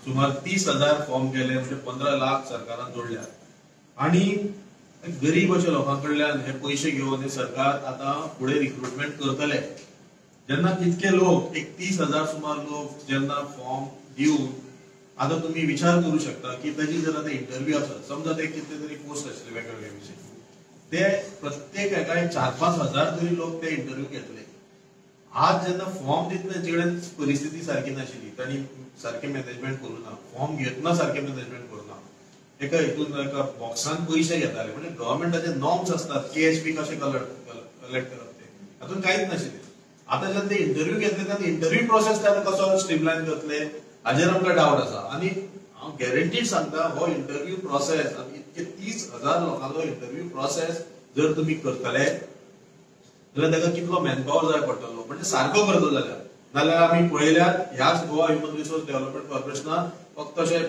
सुमार 30,000 फॉर्म गेले, म्हणजे 15 लाख सरकारान जोडल्या. आणि गरीब अशा लोकां कडल्यान हे पयशे घेवन हे सरकार आतां फुडें रिक्रुटमेंट करतले. जेन्ना कितके लोक, एक 30,000 सुमार लोक जेन्ना फॉर्म दिवन आतां तुमी विचार करू शकता की ताजी जर आतां इंटरव्यू आसत, समजा ते कितले तरी पोस्ट आशिल्ले वेगवेगळे विशय, ते प्रत्येक एका 4-5 हजार तरी लोक ते इंटरव्यू घेतले. आज जेन्ना फॉर्म दितना तेंचे कडेन परिस्थिती सारकी नाशिल्ली, तांणी सारकें मॅनेजमेंट करूं ना, फॉर्म घेतना सारकें मॅनेजमेंट करूं ना, एका हितून एका बॉक्सान पयशे घेताले. म्हणजे गव्हर्मेंटाचे नॉर्म्स असतात, केएचपी कशे कलेक्ट करप, ते हातून कांयच नाशिल्लें. आतां जेन्ना ते इंटरव्यू घेतले तेन्ना इंटरव्यू प्रोसेस ते आतां कसो स्ट्रीमलायन करतले हाजेर आमकां डावट आसा. आनी हांव गॅरंटीड सांगता, हो इंटरव्यू प्रोसेस आनी इतके 30,000 लोकांचो इंटरव्यू प्रोसेस जर तुमी करतले जाल्यार ताका कितलो मॅनपावर जाय पडटलो, म्हणजे सारको करतलो जाल्यार. नाल्यार आमी पळयल्यार ह्याच गोवा ह्युमन रिसोर्स डेव्हलपमेंट कॉर्पोरेशनान फक्त अशें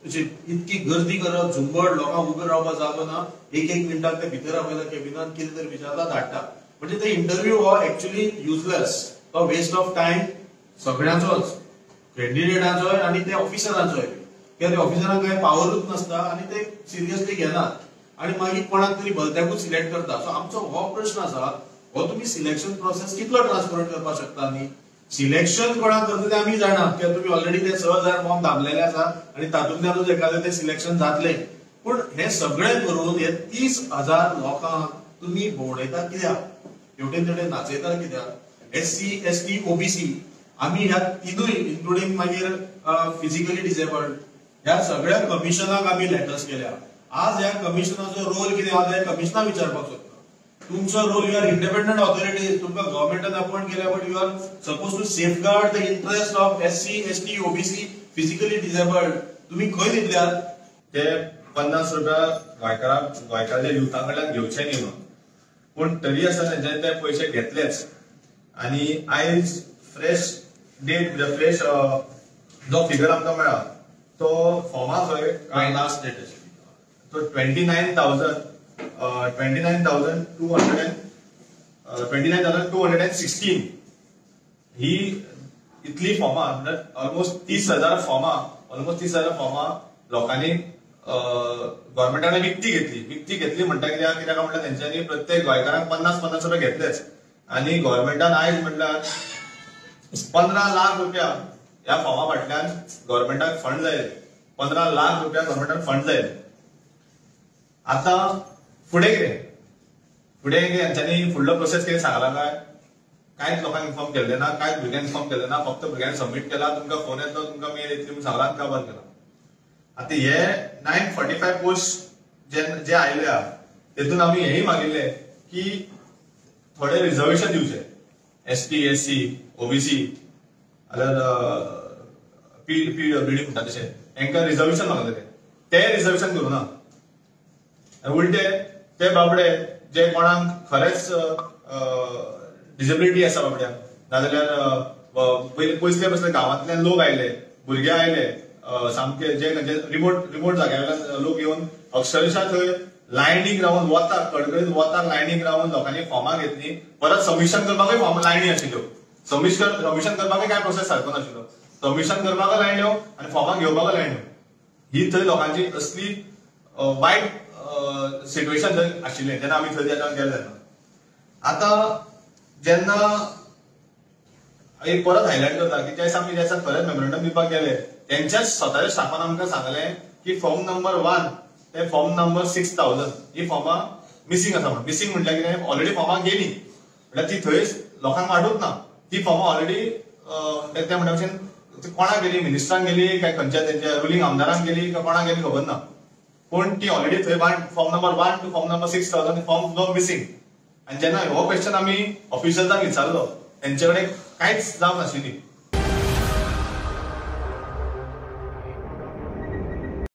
इतकी गर्दी करप, झुंबड, लोकांक उबे रावपाक जागो ना, एक एक मिनटाक ते भितर आपयता केबिनान, कितें तरी विचारता, धाडटा. म्हणजे ते इंटरव्यू हो एक्चुअली युजलेस, तो वेस्ट ऑफ टायम सगळ्यांचोच, कॅन्डिडेटाचोय आनी ते ऑफिसरांचोय. कित्याक ते ऑफिसरांक कांय पावरूच नासता आनी ते सिरियसली घेनात आनी मागीर कोणाक तरी भलत्याकूच सिलेक्ट करता. सो आमचो हो प्रश्न आसा, हो तुमी सिलेक्शन प्रोसेस कितलो ट्रान्सपरंट करपाक शकता? न्ही सिलेक्शन कोणाक करता ते आमी जाणा, कित्याक तुमी ऑलरेडी ते 6,000 फॉर्म दामलेले आसा आनी तातूंतल्यानूच एखादें ते सिलेक्शन जातलें. पूण हें सगळें करून हे 30,000 लोकांक तुमी भोंवडायता कित्याक, हेवटेन तेवटेन नाचयता कित्याक? SC, ST, OBC आमी ह्या तिनूय इन्क्लुडींग मागीर फिजिकली डिसेबल्ड ह्या सगळ्या कमिशनाक आमी लेटर्स केल्या. आज ह्या कमिशनाचो रोल कितें आहा तें कमिशनाक विचारपाक सोदता. तुमचो role, you are independent authority, तुमकां गव्हर्मेंटान अपॉयंट केल्या, but you are suppose to safeguard the interest of SC, ST, OBC, physically disabled. तुमी खंय दितल्यात ते 50 रुपया गोंयकारांक, गोंयकाराच्या युथा कडल्यान घेवचे न्ही म्हणून, पूण तरी आसतना तेंच्यांनी ते पयशे घेतलेच. आनी आयज फ्रेश डेट, म्हणजे फ्रेश जो फिगर आमकां मेळ्ळा तो फॉर्मा खंय लास्ट डेट आशिल्ली तो 29,216 ही इतली फॉर्मा, म्हणल्यार ऑलमोस्ट 30,000 फॉर्मा, ऑलमोस्ट 30,000 फॉर्मा लोकांनी गव्हर्मेंटान विकती घेतली. विकती घेतली म्हणटा कित्याक, कित्याक म्हणल्यार तेंच्यांनी प्रत्येक गोंयकारांक 50-50 रुपया घेतलेच. आनी गव्हर्मेंटान आयज म्हणल्यार 15 लाख रुपया ह्या फॉर्मा फाटल्यान गव्हर्मेंटाक फंड जाय, 15 लाख रुपया गव्हर्मेंटान फंड जाय. आतां फुडें कितें, फुडें कितें हेंच्यांनी फुडलो प्रोसेस कितें सांगला काय? कांयच लोकांक इन्फॉर्म केल्लें ना, कांयच भुरग्यांक इन्फॉर्म केल्लें ना. फक्त भुरग्यांनी सबमीट केला, तुमकां फोन येतलो, तुमकां मेल येतली म्हूण सांगलां, काबार केला. आतां हे 945 पोस्ट जे आयल्या तेतून आमी हेंय मागिल्लें की थोडे रिजर्वेशन दिवचें, एसटी, एससी, ओबीसी जाल्यार पीडब्ल्यूडी म्हणटा तशें हेंकां रिजर्वेशन मागलेलें, ते रिजर्वेशन करूं ना. उलटे ते बाबडे जे कोणाक खरेंच डिसेबिलिटी आसा बाबड्यांक, नाजाल्यार पयसले पयसले गांवांतल्यान लोक आयले, भुरगे आयले, सामके जे रिमोट जाग्या वयल्यान लोक येवन अक्षरशा थंय लायनीक रावन वताक, कडकडीत वताक लायनीक रावन लोकांनी फॉर्मां घेतली. परत सबमिशन करपाकूय फॉर्म लायनी आशिल्ल्यो, सबमिशन करपाकूय कांय प्रोसेस सारको नाशिल्लो, सबमिशन करपाकूय लायन्यो आनी फॉर्मां घेवपाकूय लायन्यो. ही थंय लोकांची असली वायट सिट्युएशन थंय आशिल्लें जेन्ना आमी थंय गेले तेन्ना. आतां जेन्ना एक परत हायलायट करता की ज्या दिसा आमी ज्या दिसा खरेंच मेमोरेंडम दिवपाक गेले तेंच्याच स्वताच्या स्टाफान आमकां सांगलें की फॉर्म नंबर 1 ते फॉर्म नंबर 6000 ही फॉर्मां मिसींग आसा म्हणून. मिसींग म्हटल्यार कितें, ऑलरेडी फॉर्मां गेली, म्हटल्यार ती थंय लोकांक वाडूंक ना, ती फॉर्मां ऑलरेडी ते म्हणटा भशेन कोणाक गेली, मिनिस्टरांक गेली काय खंयच्या तेंच्या रुलींग आमदारांक गेली काय कोणाक गेली खबर ना, पूण ती ऑलरेडी थंय form number 1 to form number 6000 form go missing. आनी जेन्ना हो क्वेश्चन आमी ऑफिसर्सांक विचारलो तेंचे कडेन कांयच जाप नाशिल्ली.